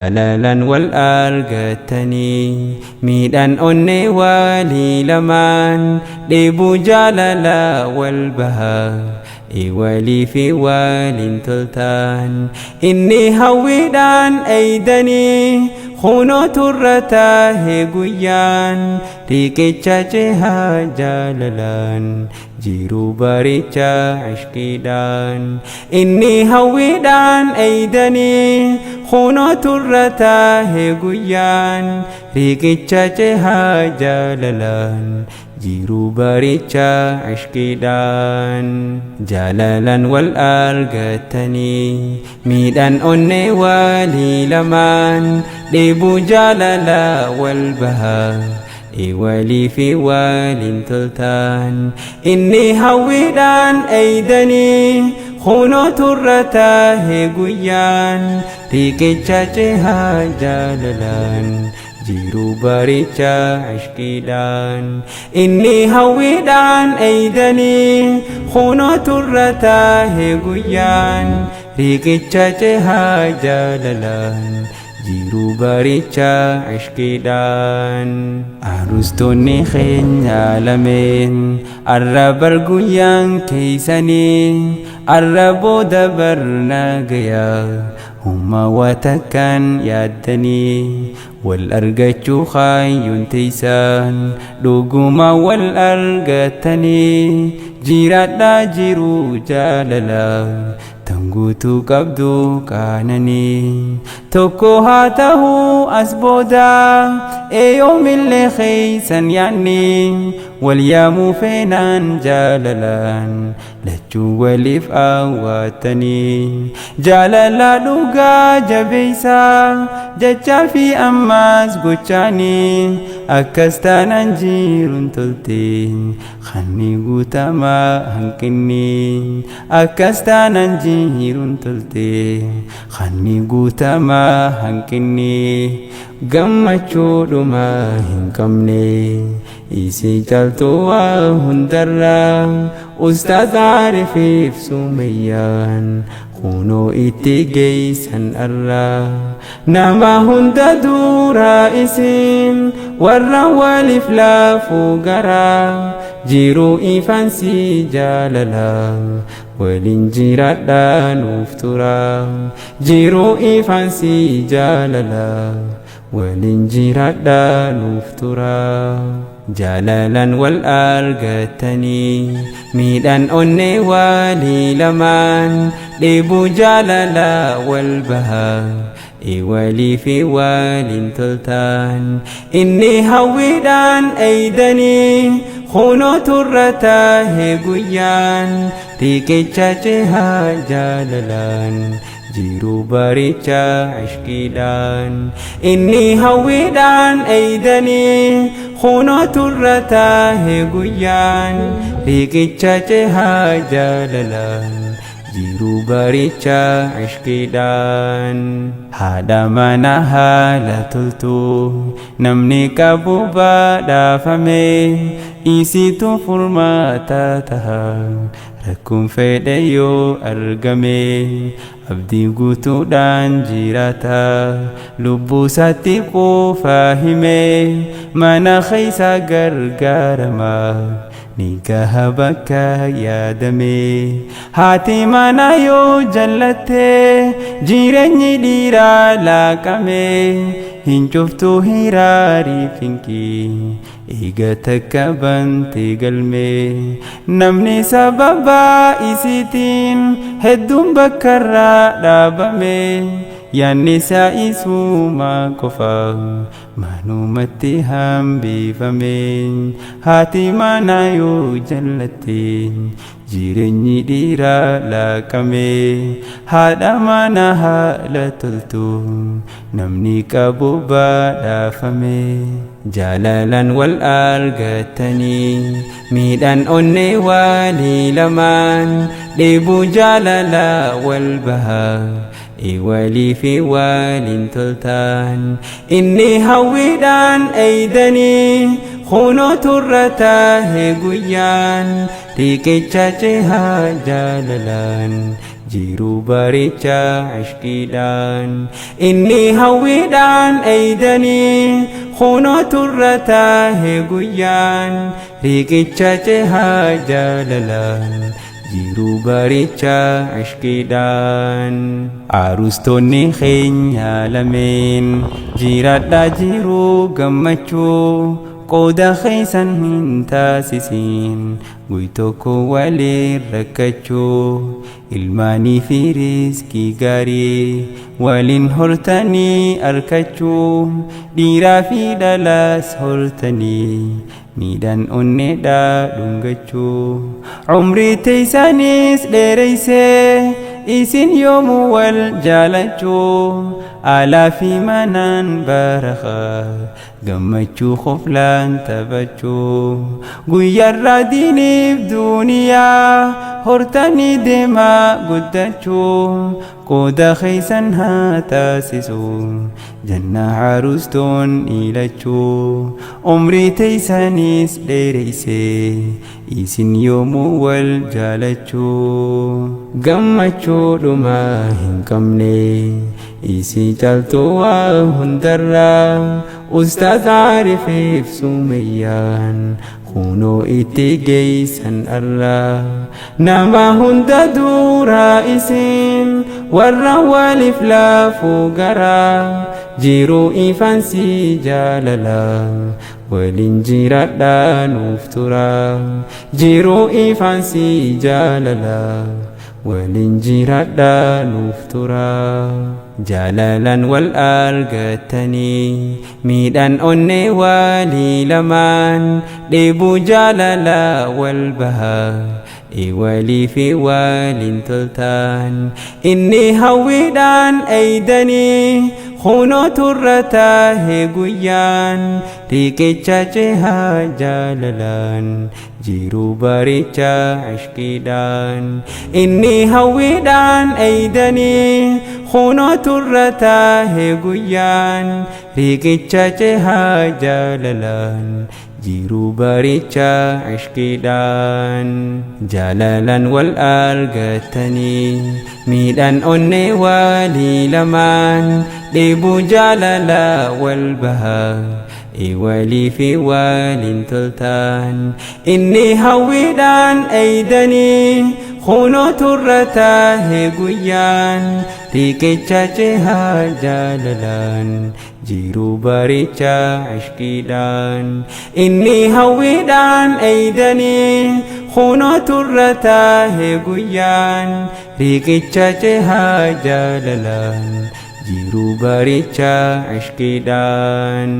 Jaalalaan wal argatanii miidhaan onnee walii lamaan dheebuu jaalalaa wal bahaa walii fi waliin toltaan inni hawwiidhaan eeydanii kunoo turra taahee guyyaan riqicha cehaa jaalalaan jiruu baricha ishqiidhaan inni hawwiidhaan eeydanii kunoo turra taahee guyyaan riqicha cehaa jaalalaan jiruu baricha ishqiidhaan jaalalaan wal argatanii miidhaan onnee walii lamaan dheebuu jaalalaa wal bahaa walii fi waliin toltaan inni hawwiidhaan eeydanii kunoo turra taahee guyyaan riqicha cehaa jaalalaan jiruu baricha ishqiidhaan inni hawwiidhaan eeydanii kunoo turra taahee guyyaan riqicha cehaa jaalalaan jiruu baricha ishqiidhaan arustoonni keenya lameen arra bar guyyaan keeysanii arra booda barna gayaa humma watakkan yaaddanii wal argachuu kaayyuun teeysan dhuguma wal argatanii jiraadhaa jiruu jaalalaa tan guutuu qabdu qaananii tokko haa ta'uu as booda eeyoomillee keeysan yaanni wal yaamuu feenaan jaalalaan lachuu waliif awwaatanii jaalala dhugaa jabeeysaa jechaa fi ammaas gochaanii akkas taanaan jiruun tolte kanni guutamaa hanqinni akkas taanaan jiruun tolte kanni guutamaa hanqinni gammachuudhuma hin qabne isii caaltuu waa hundarraa ustaaz Aarifiif Sumayyaan kunoo itti geeysan arraa nama hunda duraa isin warra waliif laafuu garaa jiruu ifaan si jaalalaa waliin jiraadhaa nuuf turaa jiruu ifaan si jaalalaa waliin jiraadhaa nuuf turaa jaalalaan wal argatanii miidhaan onnee walii lamaan dheebuu jaalalaa wal bahaa walii fi waliin toltaan inni hawwiidhaan eeydanii kunoo turra taahee guyyaan riqicha cehaa jaalalaan jiruu baricha ishqiidhaan inni hawwiidhaan eeydanii kunoo turra taahee guyyaan riqicha cehaa jaalalaan jiruu baricha ishqiidhaan haadha mana haala toltu namni qabu badhaafame isitu furmaata taha rakkoon fedhe yoo argame abdii guutuudhaan jiraata lubbuu isaatti quufaa hime mana keessa gargaarama ni gaha bakka yaadame haati mana yoo jallatte jireenyi dhiiraa laaqame hin cuftuu hiraarii finqii eega takka bante galme namni sababa isiitiin hedduun bakkarraa dhaabame yaanni isaa isuma qofa manumatti hambifame haati mana yoo jallatte jireenyi dhiiraa laaqame haadha mana haala toltu namni qabu badhaafame jaalalaan wal argatanii miidhaan onnee walii lamaan dheebuu jaalalaa wal bahaa walii fi waliin toltaan inni hawwiidhaan eeydanii kunoo turra taahee guyyaan riqicha cehaa jaalalaan Jiruu bareechaa ishqiidhaan inni hawwiidhaan eeydanii kunoo turra taahe guyyaan riqicha cehaa jaalalaan jiruu bareechaa ishqiidhaan. Arustoonni keenya lameen jiraadhaa jiruu gammachuu qooda keessan hin taasisiin guy tokko waliin rakkachuu ilmaanii fi riskii gaarii waliin hortanii arkachuu dhiiraa fi dhalaas hortanii miidhaan onneedhaa dhungachuu umrii teeysanis dheereysee isin yoomuu wal jaalachuu alaa fi manaan barakaa gammachuu koflaan taphachuu guyyaarraa diiniif duuniyaa hortanii deemaa guddachuu qooda keessan haa taasisu janna harustoon dhiilachuu umrii teeysanis dheereysee isin yoomuu wal jaalachuu gammachuudhuma hin qabne isii caaltuu waa hundarraa ustaaz Aarifiif Sumeyyaan kunoo itti geeysan arraa nama hunda duraa isin warra waliif laafuu garaa jiruu ifansi jaalalaa waliin jiraadhaa nuuf turaa jiruu ifansi jaalalaa waliin jiraadhaa nuuf turaa jaalalaan wal argatanii miidhaan onnee walii lamaan dheebuu jaalalaa wal bahaa walii fi waliin toltaan inni hawwiidhaan eeydanii kunoo turra taahe guyyaan riqicha cehaa jaalalaan jiruu bareechaa ishqiidhaan inni hawwiidhaan eeydanii kunoo turra taahe guyyaan riqicha cehaa jaalalaan jiruu bareechaa ishqiidhaan jaalalaan wal argatanii miidhaan onnee walii lamaan dheebuu jaalalaa wal bahaa walii fi waliin toltaan inni hawwiidhaan eeydanii kunoo turra taahe guyyaan riqicha cehaa jaalalaan jiruu bareechaa ishqiidhaan inni hawwiidhaan eeydanii kunoo turra taahe guyyaan riqicha cehaa jaalalaan jiruu bareechaa ishqiidhaan.